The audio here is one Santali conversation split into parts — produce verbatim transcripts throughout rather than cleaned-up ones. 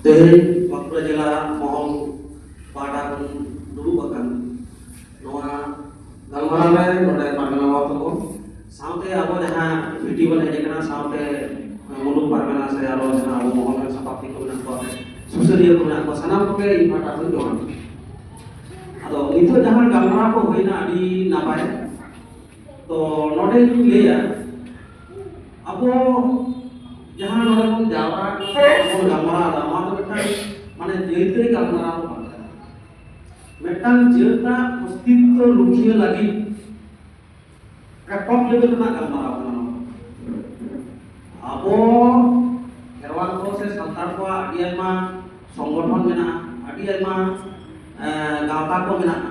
ᱛᱮᱦᱮᱧ ᱵᱟᱸᱠᱩᱲᱟ ᱡᱮᱞᱟ ᱢᱚᱦᱚᱞ ᱯᱟᱦᱴᱟ ᱠᱷᱚᱱ ᱫᱩᱲᱩᱵ ᱟᱠᱟᱱ ᱱᱚᱣᱟ ᱜᱟᱞᱢᱟᱨᱟᱣ ᱨᱮ ᱱᱚᱰᱮ ᱯᱟᱨᱜᱟᱱᱟ ᱵᱟᱵᱟ ᱛᱟᱠᱚ ᱥᱟᱶᱛᱮ ᱟᱵᱚ ᱡᱟᱦᱟᱸ ᱵᱷᱤᱰᱤ ᱵᱚᱱ ᱦᱮᱡ ᱟᱠᱟᱱᱟ, ᱥᱟᱶᱛᱮ ᱢᱩᱞᱩᱠ ᱯᱟᱨᱜᱟᱱᱟ ᱥᱮ ᱟᱨᱚ ᱡᱟᱦᱟᱸ ᱟᱵᱚ ᱢᱚᱦᱚᱞ ᱨᱮᱱ ᱥᱟᱯᱟᱵ ᱠᱚ ᱢᱮᱱᱟᱜ ᱠᱚᱣᱟ, ᱥᱩᱥᱟᱹᱨᱤᱭᱟᱹ ᱠᱚ ᱢᱮᱱᱟᱜ ᱠᱚᱣᱟ, ᱥᱟᱱᱟᱢ ᱠᱚᱜᱮ ᱤᱧ ᱯᱟᱦᱴᱟ ᱠᱷᱚᱱ ᱡᱚᱦᱟᱨ᱾ ᱟᱫᱚ ᱱᱤᱛᱚᱜ ᱡᱟᱦᱟᱸ ᱜᱟᱞᱢᱟᱨᱟᱣ ᱠᱚ ᱦᱩᱭᱱᱟ, ᱟᱹᱰᱤ ᱱᱟᱯᱟᱭ᱾ ᱛᱚ ᱱᱚᱰᱮ ᱤᱧ ᱞᱟᱹᱭᱟ, ᱟᱵᱚ ᱡᱟᱦᱟᱸ ᱱᱚᱰᱮ ᱵᱚᱱ ᱡᱟᱣᱨᱟ ᱠᱟᱛᱮ ᱵᱚᱱ ᱜᱟᱞᱢᱟᱨᱟᱣ ᱮᱫᱟ, ᱱᱚᱣᱟ ᱫᱚ ᱢᱤᱫᱴᱟᱝ ᱢᱟᱱᱮ ᱡᱟᱹᱛᱟᱹᱨᱤ ᱜᱟᱞᱢᱟᱨᱟᱣ ᱫᱚ ᱵᱟᱝ ᱠᱟᱱᱟ᱾ ᱢᱤᱫᱴᱟᱝ ᱡᱟᱹᱛᱟᱜ ᱚᱥᱛᱤᱛᱛᱚ ᱨᱩᱠᱷᱤᱭᱟᱹ ᱞᱟᱹᱜᱤᱫ ᱴᱚᱯ ᱞᱮᱵᱮᱞ ᱨᱮᱱᱟᱜ ᱜᱟᱞᱢᱟᱨᱟᱣ ᱠᱟᱱᱟ ᱱᱚᱣᱟ ᱫᱚ᱾ ᱟᱵᱚ ᱠᱷᱮᱨᱣᱟᱞ ᱠᱚ ᱥᱮ ᱥᱟᱱᱛᱟᱲ ᱠᱚᱣᱟᱜ ᱟᱹᱰᱤ ᱟᱭᱢᱟ ᱥᱚᱝᱜᱚᱴᱷᱚᱱ ᱢᱮᱱᱟᱜᱼᱟ, ᱟᱹᱰᱤ ᱟᱭᱢᱟ ᱮᱸ, ᱜᱟᱶᱛᱟ ᱠᱚ ᱢᱮᱱᱟᱜᱼᱟ,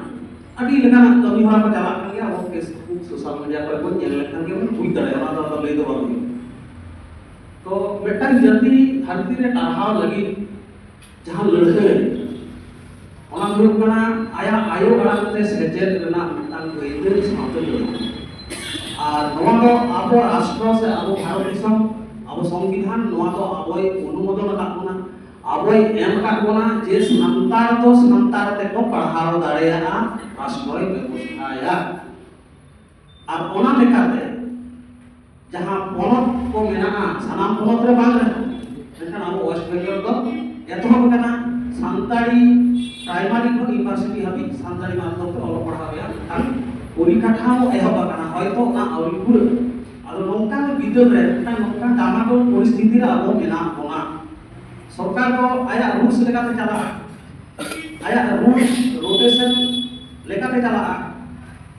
ᱟᱹᱰᱤ ᱞᱮᱠᱟᱱᱟᱜ ᱠᱟᱹᱢᱤ ᱦᱚᱨᱟ ᱠᱚ ᱪᱟᱞᱟᱜ ᱠᱟᱱ ᱜᱮᱭᱟ᱾ ᱟᱵᱚ Facebook, ᱥᱳᱥᱟᱞ ᱢᱤᱰᱤᱭᱟ ᱠᱚᱨᱮ ᱵᱚᱱ ᱧᱮᱞ ᱞᱮᱠᱷᱟᱱ ᱜᱮᱵᱚᱱ ᱵᱩᱡᱽ ᱫᱟᱲᱮᱭᱟᱜᱼᱟ, ᱚᱱᱟ ᱫᱚ ᱟᱫᱚ ᱞᱟᱹᱭ ᱫᱚ ᱵᱟᱝ ᱦᱩᱭᱩᱜᱼᱟ᱾ ᱛᱚ ᱢᱤᱫᱴᱟᱝ ᱡᱟᱹᱛᱤ ᱫᱷᱟᱹᱨᱛᱤ ᱨᱮ ᱴᱟᱨᱦᱟᱣ ᱞᱟᱹᱜᱤᱫ ᱡᱟᱦᱟᱸ ᱞᱟᱹᱲᱦᱟᱹᱭ, ᱚᱱᱟ ᱫᱚ ᱦᱩᱭᱩᱜ ᱠᱟᱱᱟ ᱟᱭᱟᱜ ᱟᱭᱳ ᱟᱲᱟᱝ ᱛᱮ ᱥᱮᱪᱮᱫ ᱨᱮᱱᱟᱜ ᱢᱤᱫᱴᱟᱝ ᱟᱹᱭᱫᱟᱹᱨ ᱥᱟᱶᱛᱮ ᱡᱚᱲᱤᱛ᱾ ᱟᱨ ᱱᱚᱣᱟ ᱫᱚ ᱟᱵᱚ ᱨᱟᱥᱴᱨᱚ ᱥᱮ ᱟᱵᱚ ᱵᱷᱟᱨᱚᱛ ᱫᱤᱥᱚᱢ, ᱟᱵᱚ ᱥᱚᱝᱵᱤᱫᱷᱟᱱ ᱱᱚᱣᱟ ᱫᱚ ᱟᱵᱚᱭ ᱚᱱᱩᱢᱳᱫᱚᱱ ᱟᱠᱟᱫ ᱵᱚᱱᱟ, ᱟᱵᱚᱭ ᱮᱢ ᱟᱠᱟᱫ ᱵᱚᱱᱟ ᱡᱮ ᱥᱟᱱᱛᱟᱲ ᱫᱚ ᱥᱟᱱᱛᱟᱲ ᱛᱮᱠᱚ ᱯᱟᱲᱦᱟᱣ ᱫᱟᱲᱮᱭᱟᱜᱼᱟ, ᱨᱟᱥᱴᱨᱚᱭ ᱵᱮᱵᱚᱥᱛᱷᱟᱭᱟ᱾ ᱟᱨ ᱚᱱᱟ ᱞᱮᱠᱟᱛᱮ ᱡᱟᱦᱟᱸ ᱯᱚᱱᱚᱛ ᱠᱚ ᱢᱮᱱᱟᱜᱼᱟ, ᱥᱟᱱᱟᱢ ᱯᱚᱱᱚᱛ ᱨᱮ ᱵᱟᱝ ᱨᱮᱦᱚᱸ, ᱢᱮᱱᱠᱷᱟᱱ ᱟᱵᱚ ᱳᱭᱮᱥᱴ ᱵᱮᱝᱜᱚᱞ ᱫᱚ ᱮᱛᱚᱦᱚᱵ ᱟᱠᱟᱱᱟ ᱥᱟᱱᱛᱟᱲᱤ ᱯᱨᱟᱭᱢᱟᱨᱤ ᱠᱷᱚᱱ ᱤᱭᱩᱱᱤᱵᱷᱟᱨᱥᱤᱴᱤ ᱦᱟᱹᱵᱤᱡ ᱥᱟᱱᱛᱟᱲᱤ ᱢᱟᱫᱽᱫᱷᱚᱢ ᱛᱮ ᱚᱞᱚᱜ ᱯᱟᱲᱦᱟᱣ ᱨᱮᱭᱟᱜ ᱢᱤᱫᱴᱟᱝ ᱯᱚᱨᱤᱠᱟᱴᱷᱟᱢᱳ ᱮᱦᱚᱵ ᱟᱠᱟᱱᱟ, ᱦᱚᱭᱛᱚ ᱚᱱᱟ ᱟᱹᱣᱨᱤ ᱯᱩᱨᱟᱹᱜ᱾ ᱟᱫᱚ ᱱᱚᱝᱠᱟᱱ ᱵᱤᱫᱟᱹᱞ ᱨᱮ, ᱢᱤᱫᱴᱟᱝ ᱱᱚᱝᱠᱟᱱ ᱰᱟᱢᱟᱰᱳᱞ ᱯᱚᱨᱤᱥᱛᱷᱤᱛᱤ ᱨᱮ ᱟᱵᱚ ᱢᱮᱱᱟᱜ ᱵᱚᱱᱟ᱾ ᱥᱚᱨᱠᱟᱨ ᱫᱚ ᱟᱭᱟᱜ ᱨᱩᱞᱥ ᱞᱮᱠᱟᱛᱮ ᱪᱟᱞᱟᱜᱼᱟ, ᱟᱭᱟᱜ ᱨᱩᱞᱥ ᱨᱳᱴᱮᱥᱚᱱ ᱞᱮᱠᱟᱛᱮ ᱪᱟᱞᱟᱜᱼᱟ᱾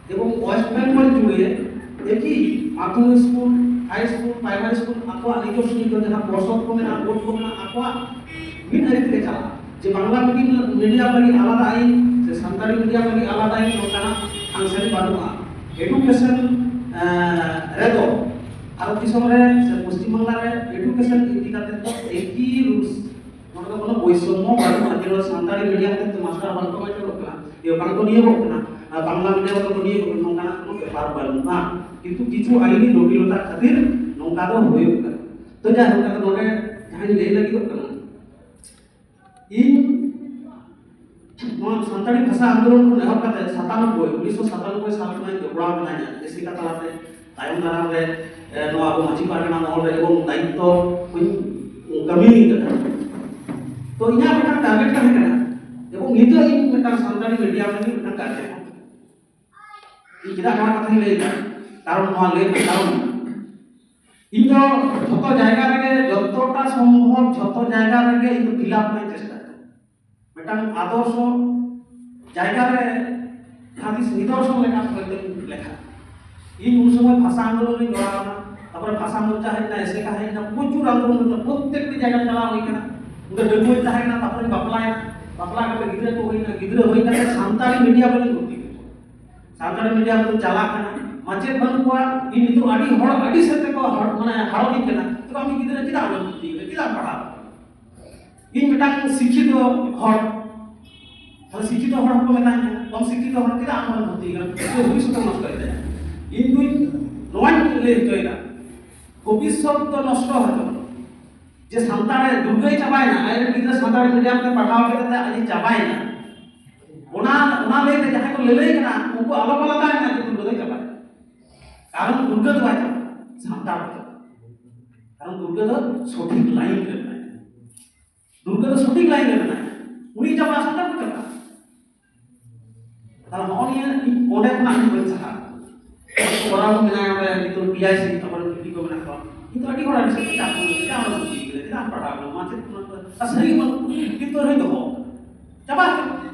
ᱮᱵᱚᱝ ᱳᱭᱮᱥᱴ ᱵᱮᱝᱜᱚᱞ ᱡᱩᱲᱮ ᱮᱠᱤ ᱢᱟᱫᱽᱫᱷᱚᱢᱤᱠ ᱥᱠᱩᱞ, ᱦᱟᱭ ᱥᱠᱩᱞ, ᱯᱨᱟᱭᱢᱟᱨᱤ ᱥᱠᱩᱞ ᱟᱠᱚᱣᱟᱜ ᱱᱤᱡᱚᱥᱥᱚ ᱱᱤᱡᱚ ᱡᱟᱦᱟᱸ ᱯᱚᱨᱥᱚᱫ ᱠᱚ ᱢᱮᱱᱟᱜᱼᱟ, ᱵᱳᱨᱰ ᱠᱚ ᱢᱮᱱᱟᱜᱼᱟ, ᱟᱠᱚᱣᱟᱜ ᱢᱤᱫ ᱟᱹᱨᱤ ᱛᱮᱜᱮ ᱪᱟᱞᱟᱜᱼᱟ᱾ ᱡᱮ ᱵᱟᱝᱞᱟ ᱢᱤᱰᱤᱭᱟᱢ, ᱢᱤᱰᱤᱭᱟᱢ ᱞᱟᱹᱜᱤᱫ ᱟᱞᱟᱫᱟ ᱟᱹᱭᱤᱱ ᱥᱮ ᱥᱟᱱᱛᱟᱲᱤ ᱢᱤᱰᱤᱭᱟᱢ ᱞᱟᱹᱜᱤᱫ ᱟᱞᱟᱫᱟ ᱟᱹᱭᱤᱱ, ᱱᱚᱝᱠᱟᱱᱟᱜ ᱯᱷᱟᱝᱥᱮᱱ ᱵᱟᱹᱱᱩᱜᱼᱟ᱾ ᱮᱰᱩᱠᱮᱥᱚᱱ ᱨᱮᱫᱚ ᱵᱷᱟᱨᱚᱛ ᱫᱤᱥᱚᱢ ᱨᱮ ᱥᱮ ᱯᱚᱥᱪᱤᱢ ᱵᱟᱝᱞᱟ ᱨᱮ ᱮᱰᱩᱠᱮᱥᱚᱱ ᱤᱫᱤ ᱠᱟᱛᱮ ᱫᱚ ᱮᱠᱤ ᱨᱩᱞᱥ, ᱱᱚᱰᱮ ᱫᱚ ᱠᱳᱱᱳ ᱵᱳᱭᱥᱚᱢᱢᱚ ᱵᱟᱹᱱᱩᱜᱼᱟ᱾ ᱡᱮ ᱱᱚᱣᱟ ᱥᱟᱱᱛᱟᱲᱤ ᱢᱤᱰᱤᱭᱟᱢ ᱛᱮ ᱢᱟᱥᱴᱟᱨ ᱵᱟᱝᱠᱚ ᱢᱟᱪᱮᱫᱚᱜ ᱠᱟᱱᱟ, ᱤᱭᱟᱹ ᱵᱟᱝᱠᱚ ᱱᱤᱭᱳᱜᱚᱜ ᱠᱟᱱᱟ, ᱟᱨ ᱵᱟᱝᱞᱟ ᱢᱤᱰᱤᱭᱟᱢ ᱨᱮᱠᱚ ᱱᱤᱭᱳᱜᱚᱜ ᱠᱟᱱᱟ, ᱱᱚᱝᱠᱟᱱᱟᱜ ᱠᱳᱱᱳ ᱵᱮᱯᱟᱨ ᱵᱟᱹᱱᱩᱜᱼᱟ᱾ ᱠᱤᱱᱛᱩ ᱠᱤᱪᱷᱩ ᱟᱹᱭᱤᱱᱤ ᱡᱚᱴᱤᱞᱚᱛᱟ ᱠᱷᱟᱹᱛᱤᱨ ᱱᱚᱝᱠᱟ ᱫᱚ ᱦᱩᱭᱩᱜ ᱠᱟᱱᱟ᱾ ᱛᱚ ᱡᱟᱭᱦᱳᱠ, ᱟᱫᱚ ᱱᱚᱰᱮ ᱡᱟᱦᱟᱸᱧ ᱞᱟᱹᱭ ᱞᱟᱹᱜᱤᱫᱚᱜ ᱠᱟᱱᱟ, ᱤᱧ ᱱᱚᱣᱟ ᱥᱟᱱᱛᱟᱲᱤ ᱵᱷᱟᱥᱟ ᱟᱱᱫᱳᱞᱚᱱ ᱠᱷᱚᱱ ᱮᱦᱚᱵ ᱠᱟᱛᱮ ᱥᱟᱛᱟᱱᱚᱵᱵᱳᱭ, ᱩᱱᱤᱥᱥᱚ ᱥᱟᱛᱟᱱᱚᱵᱵᱳᱭ ᱥᱟᱞ ᱠᱷᱚᱱᱟᱜ ᱤᱧ ᱡᱚᱯᱲᱟᱣ ᱠᱟᱱᱟ ᱤᱧᱟᱹᱜ ᱮᱥᱮᱠᱟ ᱛᱟᱞᱟᱛᱮ᱾ ᱛᱟᱭᱚᱢ ᱫᱟᱨᱟᱢ ᱨᱮ, ᱮ, ᱱᱚᱣᱟ ᱟᱵᱚ ᱢᱟᱹᱡᱷᱤ ᱯᱟᱨᱜᱟᱱᱟ ᱢᱚᱦᱚᱞ ᱨᱮ ᱮᱵᱚᱝ ᱫᱟᱭᱤᱛᱛᱚ ᱠᱚᱧ ᱠᱟᱹᱢᱤ ᱠᱟᱫᱟ᱾ ᱛᱚ ᱤᱧᱟᱹᱜ ᱢᱤᱫᱴᱟᱝ ᱴᱟᱨᱜᱮᱴ ᱛᱟᱦᱮᱸ ᱠᱟᱱᱟ ᱮᱵᱚᱝ ᱱᱤᱛᱚᱜ ᱤᱧ ᱢᱤᱫᱴᱟᱝ ᱥᱟᱱᱛᱟᱲᱤ ᱢᱤᱰᱤᱭᱟᱢ ᱨᱮ ᱢᱤᱫᱴᱟᱝ ᱠᱟᱨᱡᱚᱠᱨᱚᱢ ᱤᱧ ᱪᱮᱫᱟᱜ ᱱᱚᱣᱟ ᱠᱟᱛᱷᱟᱧ ᱞᱟᱹᱭ ᱮᱫᱟ? ᱠᱟᱨᱚᱱ ᱱᱚᱣᱟ ᱞᱟᱹᱭ ᱨᱮᱱᱟᱜ ᱠᱟᱨᱚᱱ, ᱤᱧ ᱫᱚ ᱡᱷᱚᱛᱚ ᱡᱟᱭᱜᱟ ᱨᱮᱜᱮ, ᱡᱚᱛᱚᱴᱟ ᱥᱚᱢᱵᱷᱚᱵ ᱡᱷᱚᱛᱚ ᱡᱟᱭᱜᱟ ᱨᱮᱜᱮ ᱤᱧ ᱫᱚ ᱯᱷᱤᱞᱟᱯ ᱨᱮᱱᱟᱜ ᱪᱮᱥᱴᱟᱭᱟ᱾ ᱢᱤᱫᱴᱟᱝ ᱟᱫᱚᱨᱥᱚ ᱡᱟᱭᱜᱟ ᱨᱮ ᱠᱷᱟᱹᱞᱤ ᱱᱤᱫᱚᱨᱥᱚᱱ ᱞᱮᱠᱟ ᱦᱚᱭᱛᱳᱧ ᱞᱮᱠᱷᱟ᱾ ᱤᱧ ᱩᱱ ᱥᱚᱢᱚᱭ ᱵᱷᱟᱥᱟ ᱟᱱᱫᱳᱞᱚᱱ ᱨᱤᱧ ᱡᱚᱲᱟᱣ ᱮᱱᱟ, ᱛᱟᱨᱯᱚᱨᱮ ᱵᱷᱟᱥᱟ ᱢᱳᱨᱪᱟ ᱦᱮᱡ ᱮᱱᱟ, ᱮᱥᱮᱠᱟ ᱦᱮᱡ ᱮᱱᱟ, ᱯᱨᱚᱪᱩᱨ ᱟᱱᱫᱳᱞᱚᱱ ᱦᱩᱭ ᱮᱱᱟ, ᱯᱨᱚᱛᱛᱮᱠᱴᱤ ᱡᱟᱭᱜᱟ ᱪᱟᱞᱟᱣ ᱦᱩᱭ ᱠᱟᱱᱟ᱾ ᱚᱸᱰᱮ ᱰᱟᱺᱜᱩᱣᱟᱹᱧ ᱛᱟᱦᱮᱸ ᱠᱟᱱᱟ, ᱛᱟᱨᱯᱚᱨᱮᱧ ᱵᱟᱯᱞᱟᱭᱮᱱᱟ, ᱵᱟᱯᱞᱟ ᱠᱟᱛᱮ ᱜᱤᱫᱽᱨᱟᱹ ᱠᱚ ᱦᱩᱭ ᱮᱱᱟ, ᱜᱤᱫᱽᱨᱟᱹ ᱦᱩᱭ ᱠᱟᱛᱮ ᱥᱟᱱᱛᱟᱲᱤ ᱢᱤᱰᱤᱭᱟᱢ ᱨᱮᱧ ᱵᱷᱚᱨᱛᱤ ᱠᱮᱫ ᱠᱚᱣᱟ᱾ ᱥᱟᱱᱛᱟᱲᱤ ᱢᱤᱰᱤᱭᱟᱢ ᱛᱮ ᱪᱟᱞᱟᱜ ᱠᱟᱱᱟ, ᱢᱟᱪᱮᱫ ᱵᱟᱹᱱᱩᱜ ᱠᱚᱣᱟ᱾ ᱤᱧ ᱱᱤᱛᱚᱜ ᱟᱹᱰᱤ ᱦᱚᱲ ᱟᱹᱰᱤ ᱥᱮᱫ ᱛᱮᱠᱚ ᱦᱟᱨ-, ᱢᱟᱱᱮ ᱦᱟᱨᱚᱱᱤᱧ ᱠᱟᱱᱟ, "ᱛᱚᱵᱮ ᱟᱢ ᱜᱤᱫᱽᱨᱟᱹ ᱪᱮᱫᱟᱜ ᱵᱟᱢ ᱵᱷᱚᱨᱛᱤ ᱠᱟᱱᱟ, ᱪᱮᱫᱟᱜ ᱮᱢ ᱯᱟᱲᱦᱟᱣ?" ᱤᱧ ᱢᱤᱫᱴᱟᱝ ᱥᱤᱠᱠᱷᱤᱛᱚ ᱦᱚᱲ, ᱛᱟᱦᱞᱮ ᱥᱤᱠᱠᱷᱤᱛᱚ ᱦᱚᱲ ᱦᱚᱸᱠᱚ ᱢᱮᱛᱟᱧ ᱠᱟᱱᱟ, "ᱵᱟᱢ ᱥᱤᱠᱠᱷᱤᱛᱚ ᱦᱚᱲ ᱪᱮᱫᱟᱜ ᱟᱢ ᱵᱟᱢ ᱵᱷᱚᱨᱛᱤ ᱠᱟᱱᱟ? ᱛᱚ ᱵᱷᱚᱵᱤᱥᱥᱚᱛ ᱱᱚᱥᱴᱚᱭ ᱛᱟᱭᱟ?" ᱤᱧ ᱫᱩᱧ ᱱᱚᱣᱟᱧ ᱞᱟᱹᱭ ᱦᱚᱪᱚᱭᱮᱫᱟ, ᱵᱷᱚᱵᱤᱥᱥᱚᱛ ᱫᱚ ᱱᱚᱥᱴᱚ ᱦᱚᱪᱚ᱾ ᱡᱮ ᱥᱟᱱᱛᱟᱲ ᱫᱩᱨᱜᱟᱹᱭ ᱪᱟᱵᱟᱭᱮᱱᱟ, ᱟᱡᱨᱮᱱ ᱜᱤᱫᱽᱨᱟᱹ ᱥᱟᱱᱛᱟᱲᱤ ᱢᱤᱰᱤᱭᱟᱢ ᱛᱮ ᱯᱟᱲᱦᱟᱣ ᱠᱮᱫ ᱛᱮ ᱟᱡ ᱪᱟᱵᱟᱭᱮᱱᱟ, ᱚᱱᱟ, ᱚᱱᱟ ᱞᱟᱹᱭᱛᱮ ᱡᱟᱦᱟᱸᱭ ᱠᱚ ᱞᱟᱹᱞᱟᱹᱭ ᱠᱟᱱᱟ, ᱩᱱᱠᱩ ᱟᱞᱚ ᱠᱚ ᱞᱟᱸᱫᱟᱭ ᱢᱟ ᱡᱮ ᱫᱩᱨᱜᱟᱹ ᱫᱚᱭ ᱪᱟᱵᱟᱭᱮᱱᱟ᱾ ᱠᱟᱨᱚᱱ ᱫᱩᱨᱜᱟᱹ ᱫᱚ ᱵᱟᱭ ᱪᱟᱵᱟᱭᱟ, ᱥᱟᱱᱛᱟᱲ ᱠᱚ ᱪᱟᱵᱟᱭᱟ᱾ ᱠᱟᱨᱚᱱ ᱫᱩᱨᱜᱟᱹ ᱫᱚ ᱥᱚᱴᱷᱤᱠ ᱞᱟᱭᱤᱱ ᱨᱮ ᱢᱮᱱᱟᱭᱟ᱾ ᱫᱩᱨᱜᱟᱹ ᱫᱚ ᱥᱚᱴᱷᱤᱠ ᱞᱟᱭᱤᱱ ᱨᱮ ᱢᱮᱱᱟᱭᱟ, ᱩᱱᱤ ᱪᱟᱵᱟᱜᱼᱟ, ᱥᱟᱱᱛᱟᱲ ᱠᱚ ᱪᱟᱵᱟᱜᱼᱟ᱾ ᱛᱟᱦᱞᱮ ᱱᱚᱜᱼᱚ ᱱᱤᱭᱟᱹ ᱤᱧ ᱚᱸᱰᱮ ᱠᱷᱚᱱᱟᱜ ᱤᱧ ᱵᱟᱹᱧ ᱥᱟᱦᱟᱜᱼᱟ᱾ ᱠᱚᱨᱟᱣ ᱢᱮᱱᱟᱭᱟ ᱚᱸᱰᱮ ᱱᱤᱛᱚᱜ ᱴᱤ ᱟᱭ ᱥᱤ, ᱟᱵᱚᱨᱮᱱ ᱵᱤᱴᱤ ᱠᱚ ᱢᱮᱱᱟᱜ ᱠᱚᱣᱟ, ᱤᱧ ᱫᱚ ᱟᱹᱰᱤ ᱦᱚᱲ ᱟᱹᱰᱤ ᱥᱮᱫ ᱠᱚ ᱪᱟᱯ ᱠᱚ ᱪᱮᱫᱟᱜ ᱟᱢ ᱵᱷᱚᱨᱛᱤ ᱠᱮᱫᱟ, ᱪᱮᱫᱟᱜ ᱮᱢ ᱯᱟᱲᱦᱟᱣ ᱠᱟᱱᱟ, ᱢᱟᱪᱮᱫ ᱠᱚ ᱢᱮᱱᱟᱜ ᱠᱚᱣᱟ, ᱟᱨ ᱥᱟᱹᱨᱤ ᱜᱮ ᱵᱟᱹᱱᱩᱜ ᱠᱚᱣᱟ, ᱠᱤᱱᱛᱩ ᱟᱨᱦᱚᱸ ᱫᱚᱦᱚ ᱠᱟᱫᱟ᱾ ᱪᱟᱵᱟ ᱦᱚᱪᱚ ᱠᱮᱫᱟ᱾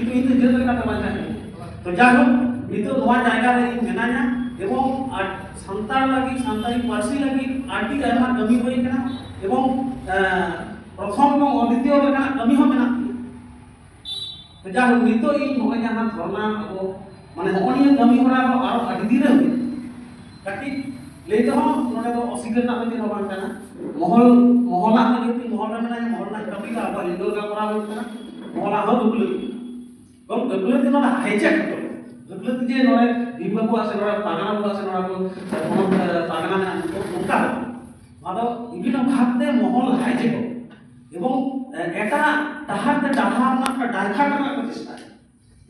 ᱤᱧ ᱫᱚ ᱤᱧ ᱫᱚ ᱡᱟᱹᱛ ᱞᱮᱠᱟᱛᱮ ᱵᱟᱧᱪᱟᱣ ᱦᱩᱭᱩᱜᱼᱟ᱾ ᱛᱚ ᱡᱟᱭᱦᱳᱠ, ᱱᱤᱛᱚᱜ ᱱᱚᱣᱟ ᱡᱟᱭᱜᱟ ᱨᱮ ᱤᱧ ᱢᱮᱱᱟᱧᱟ ᱮᱵᱚᱝ ᱟᱨ ᱥᱟᱱᱛᱟᱲ ᱞᱟᱹᱜᱤᱫ, ᱥᱟᱱᱛᱟᱲᱤ ᱯᱟᱹᱨᱥᱤ ᱞᱟᱹᱜᱤᱫ ᱟᱹᱰᱤ ᱟᱭᱢᱟ ᱠᱟᱹᱢᱤ ᱦᱩᱭ ᱠᱟᱱᱟ ᱮᱵᱚᱝ, ᱮᱸ, ᱯᱨᱚᱛᱷᱚᱢ ᱮᱵᱚᱝ ᱚᱫᱽᱵᱤᱛᱤᱭᱚ ᱞᱮᱠᱟᱱᱟᱜ ᱠᱟᱹᱢᱤ ᱦᱚᱸ ᱢᱮᱱᱟᱜ ᱜᱮᱭᱟ᱾ ᱛᱚ ᱡᱟᱭᱦᱳᱠ, ᱱᱤᱛᱚᱜ ᱤᱧ ᱱᱚᱜᱼᱚᱭ ᱡᱟᱦᱟᱸ ᱫᱷᱚᱨᱱᱟ ᱟᱵᱚ, ᱢᱟᱱᱮ ᱱᱚᱜᱼᱚᱭ ᱱᱤᱭᱟᱹ ᱠᱟᱹᱢᱤ ᱦᱚᱨᱟ ᱫᱚ ᱟᱨᱚ ᱟᱹᱰᱤ ᱫᱤᱱ ᱨᱮ ᱦᱩᱭᱩᱜᱼᱟ᱾ ᱠᱟᱹᱴᱤᱡ ᱞᱟᱹᱭ ᱛᱮᱦᱚᱸ ᱱᱚᱰᱮ ᱫᱚ ᱚᱥᱤᱠᱟᱹᱨ ᱨᱮᱱᱟᱜ ᱫᱚ ᱪᱮᱫ ᱦᱚᱸ ᱵᱟᱝ ᱠᱟᱱᱟ᱾ ᱢᱚᱦᱚᱞ, ᱢᱚᱦᱚᱞᱟᱜ ᱫᱚ ᱡᱮᱦᱮᱛᱩ ᱢᱚᱦᱚᱞ ᱨᱮ ᱢᱮᱱᱟᱜᱼᱟ, ᱢᱚᱦᱚᱞ ᱨᱮᱱᱟᱜ ᱠᱟᱹᱢᱤ ᱫᱚ ᱟᱵᱚᱣᱟᱜ ᱤᱱᱰᱳᱨ ᱜᱟᱞᱢᱟᱨᱟᱣ ᱦᱩᱭᱩᱜ ᱠᱟᱱᱟ, ᱢᱚᱦᱚᱞᱟᱜ ᱦᱚᱸ ᱰᱩᱵᱽᱞᱤᱠᱮᱴ᱾ ᱵᱟᱝ, ᱰᱩᱵᱽᱞᱤᱠᱮᱴ ᱫᱚ ᱱᱚᱣᱟ ᱫᱚ ᱦᱟᱭᱡᱮᱠ ᱫᱚ᱾ ᱰᱩᱵᱽᱞᱤᱠᱮᱴ ᱡᱮ ᱱᱚᱰᱮ ᱵᱷᱤᱢ ᱵᱟᱹᱵᱩᱣᱟᱜ ᱥᱮ ᱱᱚᱰᱮ ᱯᱟᱨᱜᱟᱱᱟ ᱵᱟᱹᱵᱩᱣᱟᱜ ᱥᱮ ᱱᱚᱰᱮ ᱠᱚ, ᱯᱚᱱᱚᱛ, ᱮ, ᱯᱟᱨᱜᱟᱱᱟ ᱢᱮᱱᱟᱜᱼᱟ, ᱱᱚᱝᱠᱟ ᱫᱚ ᱵᱟᱝ᱾ ᱱᱚᱣᱟ ᱫᱚ ᱵᱤᱵᱷᱤᱱᱱᱚ ᱵᱷᱟᱵᱽ ᱛᱮ ᱢᱚᱦᱚᱞ ᱦᱟᱭᱡᱮᱠᱚᱜ ᱮᱵᱚᱝ ᱮᱴᱟᱜ ᱰᱟᱦᱟᱨ ᱛᱮ ᱰᱟᱦᱟᱨ ᱨᱮᱱᱟᱜ ᱰᱟᱭᱵᱷᱟᱨᱴ ᱨᱮᱱᱟᱜ ᱠᱚ ᱪᱮᱥᱴᱟᱭᱟ᱾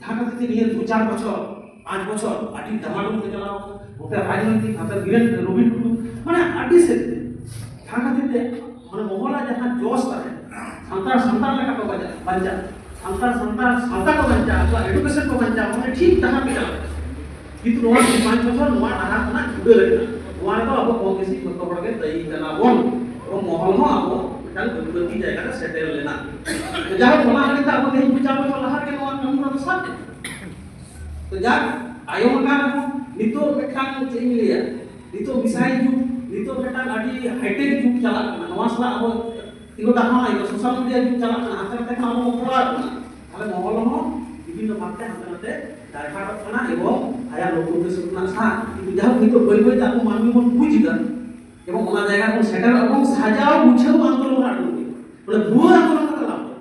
ᱡᱟᱦᱟᱸ ᱠᱷᱟᱹᱛᱤᱨ ᱛᱮ ᱱᱤᱭᱟᱹ ᱫᱩ ᱪᱟᱨ ᱵᱚᱪᱷᱚᱨ, ᱯᱟᱸᱪ ᱵᱚᱪᱷᱚᱨ ᱟᱹᱰᱤ ᱰᱟᱢᱟᱰᱳᱞ ᱛᱮ ᱪᱟᱞᱟᱣ ᱟᱠᱟᱱᱟ᱾ ᱱᱚᱛᱮ ᱨᱟᱡᱽᱱᱳᱭᱛᱤᱠ ᱦᱟᱱᱛᱮ ᱵᱤᱨᱮᱱ ᱨᱚᱵᱤᱱ ᱴᱩᱰᱩ, ᱢᱟᱱᱮ ᱟᱹᱰᱤ ᱥᱮᱫ ᱛᱮ᱾ ᱡᱟᱦᱟᱸ ᱠᱷᱟᱹᱛᱤᱨ ᱛᱮ ᱢᱟᱱᱮ ᱢᱚᱦᱚᱞᱟ ᱡᱟᱦᱟᱸ ᱡᱚᱥ ᱛᱟᱦᱮᱸ, ᱥᱟᱱᱛᱟᱲ ᱥᱟᱱᱛᱟᱲ ᱞᱮᱠᱟ ᱠᱚ ᱵᱟᱧᱪᱟᱜ, ᱵᱟᱧᱪᱟᱜ, ᱥᱟᱱᱛᱟᱲ ᱥᱟᱱᱛᱟᱲ ᱥᱟᱶᱛᱟ ᱠᱚ ᱵᱟᱧᱪᱟᱜ, ᱟᱠᱚᱣᱟᱜ ᱮᱰᱩᱠᱮᱥᱚᱱ ᱠᱚ ᱵᱟᱧᱪᱟᱜ, ᱢᱟᱱᱮ ᱴᱷᱤᱠ ᱰᱟᱦᱟᱨ ᱛᱮ ᱪᱟᱞᱟᱜ ᱠᱟᱱᱟ᱾ ᱠᱤᱱᱛᱩ ᱱᱚᱣᱟ ᱯᱟᱸᱪ ᱵᱚᱪᱷᱚᱨ ᱱᱚᱣᱟ ᱰᱟᱦᱟᱨ ᱠᱷᱚᱱᱟᱜ ᱪᱷᱩᱰᱟᱹᱨ ᱨᱮᱱᱟᱜ, ᱱᱚᱣᱟ ᱨᱮᱫᱚ ᱟᱵᱚ ᱠᱚᱢ ᱵᱮᱥᱤ ᱡᱚᱛᱚ ᱦᱚᱲ ᱜᱮ ᱫᱟᱹᱭᱤ ᱠᱟᱱᱟ ᱵᱚᱱ᱾ ᱟᱵᱚ ᱢᱚᱦᱚᱞ ᱦᱚᱸ ᱟᱵᱚ ᱢᱤᱫᱴᱟᱝ ᱵᱟᱹᱲᱛᱤ ᱡᱟᱭᱜᱟ ᱨᱮ ᱥᱮᱴᱮᱨ ᱞᱮᱱᱟ᱾ ᱛᱚ ᱡᱟᱦᱟᱸ ᱚᱱᱟ ᱞᱟᱹᱜᱤᱫ ᱛᱮ ᱟᱵᱚ ᱛᱮᱦᱮᱧ ᱯᱚᱧᱪᱟᱥ ᱵᱚᱪᱷᱚᱨ ᱞᱟᱦᱟ ᱨᱮᱜᱮ ᱱᱚᱣᱟ ᱠᱟᱹᱢᱤ ᱦᱚᱨᱟ ᱫᱚ ᱥᱟᱵ ᱞᱮᱱᱟ᱾ ᱛᱚ ᱡᱟᱠ, ᱛᱟᱭᱚᱢ ᱟᱠᱟᱱ ᱨᱮᱦᱚᱸ ᱱᱤᱛᱚᱜ ᱢᱤᱫᱴᱟᱝ ᱪᱮᱫ ᱤᱧ ᱞᱟᱹᱭᱟ, ᱱᱤᱛᱚᱜ ᱢᱤᱥᱟᱭᱤᱞ ᱡᱩᱜᱽ, ᱱᱤᱛᱚᱜ ᱢᱤᱫᱴᱟᱝ ᱟᱹᱰᱤ ᱦᱟᱭᱴᱮᱠ ᱡᱩᱜᱽ ᱪᱟᱞᱟᱜ ᱠᱟᱱᱟ᱾ ᱱᱚᱣᱟ ᱥᱟᱞᱟᱜ ᱟᱵᱚ ᱛᱤᱸᱜᱩ ᱫᱟᱨᱟᱢ ᱦᱩᱭᱩᱜᱼᱟ, ᱥᱳᱥᱟᱞ ᱢᱤᱰᱤᱭᱟ ᱡᱩᱜᱽ ᱪᱟᱞᱟᱜ ᱠᱟᱱᱟ, ᱦᱟᱱᱛᱮ ᱱᱟᱛᱮ ᱠᱷᱚᱱ ᱟᱵᱚ ᱵᱚᱱ ᱯᱷᱚᱞᱟᱣ ᱠᱟᱱᱟ᱾ ᱛᱟᱦᱞᱮ ᱢᱚᱦᱚᱞ ᱦᱚᱸ ᱵᱤᱵᱷᱤᱱᱱᱚ ᱵᱷᱟᱵᱛᱮ ᱦᱟᱱᱛᱮ ᱱᱟᱛᱮ ᱰᱟᱭᱵᱷᱟᱨᱴᱚᱜ ᱠᱟᱱᱟ ᱮᱵᱚᱝ ᱟᱭᱟᱜ ᱞᱚᱠᱠᱷᱚ ᱩᱫᱽᱫᱮᱥᱥᱚ ᱠᱷᱚᱱᱟᱜ ᱥᱟᱦᱟ᱾ ᱠᱤᱱᱛᱩ ᱡᱟᱦᱟᱸ ᱱᱤᱛᱚᱜ ᱵᱟᱹᱭ ᱵᱟᱹᱭᱛᱮ ᱟᱵᱚ ᱢᱟᱹᱱᱢᱤ ᱵᱚᱱ ᱵᱩᱡᱽ ᱮᱫᱟ ᱮᱵᱚᱝ ᱚᱱᱟ ᱡᱟᱭᱜᱟ ᱵᱚᱱ ᱥᱮᱴᱮᱨᱚᱜᱼᱟ ᱮᱵᱚᱝ ᱥᱟᱡᱟᱣ ᱜᱩᱪᱷᱟᱹᱣ ᱟᱱᱫᱳᱞᱚᱱ ᱟᱬᱜᱚ ᱦᱩᱭᱩᱜᱼᱟ, ᱢᱟᱱᱮ ᱵᱷᱩᱣᱟᱹ ᱟᱱᱫᱳᱞᱚᱱ ᱠᱟᱛᱮ ᱞᱟᱵᱷ ᱵᱟᱹᱱᱩᱜᱼᱟ᱾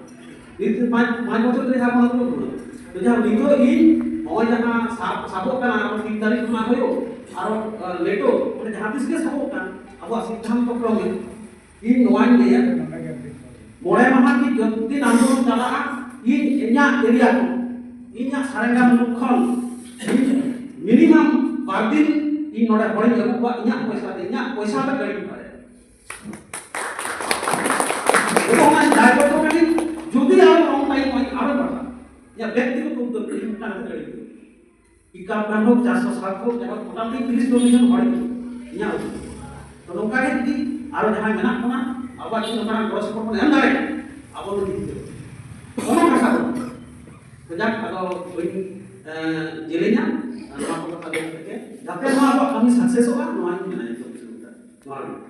ᱱᱤᱛ ᱯᱟᱸᱪ, ᱯᱟᱸᱪ ᱵᱚᱪᱷᱚᱨ ᱫᱷᱚᱨᱮ ᱡᱟᱦᱟᱸ ᱵᱚᱱ ᱟᱱᱫᱳᱞᱚᱱ ᱠᱟᱱᱟ, ᱛᱚ ᱡᱟᱦᱟᱸ ᱱᱤᱛᱚᱜ ᱤᱧ ᱱᱚᱜᱼᱚᱭ ᱡᱟᱦᱟᱸ ᱥᱟᱵ, ᱥᱟᱵᱚᱜ ᱠᱟᱱᱟ, ᱟᱨᱚ ᱛᱤᱱ ᱛᱟᱹᱨᱤᱠᱷ ᱠᱷᱚᱱᱟᱜ ᱦᱩᱭᱩᱜ, ᱟᱨᱚ, ᱟᱨ ᱞᱮᱴᱚ, ᱢᱟᱱᱮ ᱡᱟᱦᱟᱸ ᱛᱤᱥ ᱜᱮ ᱥᱟᱵᱚᱜ ᱠᱟᱱ, ᱟᱵᱚᱣᱟᱜ ᱥᱤᱫᱽᱫᱷᱟᱱᱛᱚ ᱠᱨᱚᱢᱮ ᱤᱧ ᱱᱚᱣᱟᱧ ᱞᱟᱹᱭᱟ, ᱢᱚᱬᱮ ᱢᱟᱦᱟ ᱠᱤ ᱡᱚᱛ ᱫᱤᱱ ᱟᱱᱫᱳᱞᱚᱱ ᱪᱟᱞᱟᱜᱼᱟ, ᱤᱧ ᱤᱧᱟᱹᱜ ᱮᱨᱤᱭᱟ ᱠᱷᱚᱱ, ᱤᱧᱟᱹᱜ ᱥᱟᱨᱮᱝᱜᱟ ᱢᱩᱞᱩᱠ ᱠᱷᱚᱱ ᱤᱧ ᱢᱤᱱᱤᱢᱟᱢ ᱵᱟᱨ ᱫᱤᱱ ᱤᱧ ᱱᱚᱰᱮ ᱦᱚᱲᱤᱧ ᱟᱹᱜᱩ ᱠᱚᱣᱟ, ᱤᱧᱟᱹᱜ ᱯᱚᱭᱥᱟ ᱛᱮ, ᱤᱧᱟᱹᱜ ᱯᱚᱭᱥᱟ ᱛᱮ ᱜᱟᱹᱰᱤ ᱵᱷᱟᱲᱟ᱾ ᱮᱵᱚᱝ ᱚᱱᱟ ᱡᱟᱭᱜᱟ ᱫᱚ ᱠᱟᱹᱴᱤᱡ ᱡᱩᱫᱤ ᱟᱨᱚ ᱨᱚᱝ ᱴᱟᱭᱤᱢ ᱟᱹᱧ ᱟᱨᱚ ᱵᱟᱲᱟ, ᱤᱧᱟᱹᱜ ᱵᱮᱠᱛᱤᱜᱚᱛᱚ ᱩᱫᱽᱫᱳᱜᱽ ᱛᱮ ᱤᱧ ᱢᱤᱫᱴᱟᱝ ᱠᱟᱛᱮ ᱜᱟᱹᱰᱤ ᱠᱤᱫᱟᱹᱧ᱾ ᱯᱤᱠᱟᱯ ᱵᱷᱮᱱ ᱦᱳᱠ, ᱪᱟᱨᱥᱚ ᱥᱟᱛ ᱦᱳᱠ, ᱡᱟᱭᱦᱳᱠ, ᱢᱚᱴᱟᱢᱩᱴᱤ ᱛᱤᱨᱤᱥ ᱪᱚᱞᱞᱤᱥ ᱡᱚᱱ ᱦᱚᱲ ᱤᱧᱟᱹᱜ ᱩᱫᱽᱫᱳᱜᱽ᱾ ᱛᱚ ᱱᱚᱝᱠᱟ ᱜᱮ ᱡᱩᱫᱤ ᱟᱨᱚ ᱡᱟᱦᱟᱸᱭ ᱢᱮᱱᱟᱜ ᱵᱚᱱᱟ, ᱟᱵᱚᱣᱟᱜ ᱡᱩᱫᱤ ᱱᱚᱝᱠᱟᱱᱟᱜ ᱜᱚᱲᱚ ᱥᱚᱯᱚᱦᱚᱫ ᱵᱚᱱ ᱮᱢ ᱫᱟᱲᱮᱭᱟᱜᱼᱟ, ᱟᱵᱚ ᱫᱚ ᱡᱤᱛᱠᱟᱹᱨ᱾ ᱠᱳᱱᱳ ᱵᱷᱟᱥᱟ ᱵᱟᱹᱱᱩᱜᱼᱟ᱾ ᱛᱚ ᱡᱟᱠ, ᱟᱫᱚ ᱵᱟᱹᱧ, ᱮᱸ, ᱡᱮᱞᱮᱧᱟ, ᱱᱚᱣᱟ ᱠᱚ ᱠᱟᱛᱷᱟ ᱞᱟᱹᱭ ᱠᱟᱛᱮ ᱜᱮ, ᱡᱟᱛᱮ ᱱᱚᱣᱟ ᱟᱵᱚᱣᱟᱜ ᱠᱟᱹᱢᱤ ᱥᱟᱠᱥᱮᱥᱚᱜᱼᱟ, ᱱᱚᱣᱟᱧ ᱢᱮᱱᱟ ᱡᱚᱛᱚ ᱠᱤᱪᱷᱩ ᱞᱮᱠᱟ᱾ ᱱᱚᱣᱟ ᱜᱮ᱾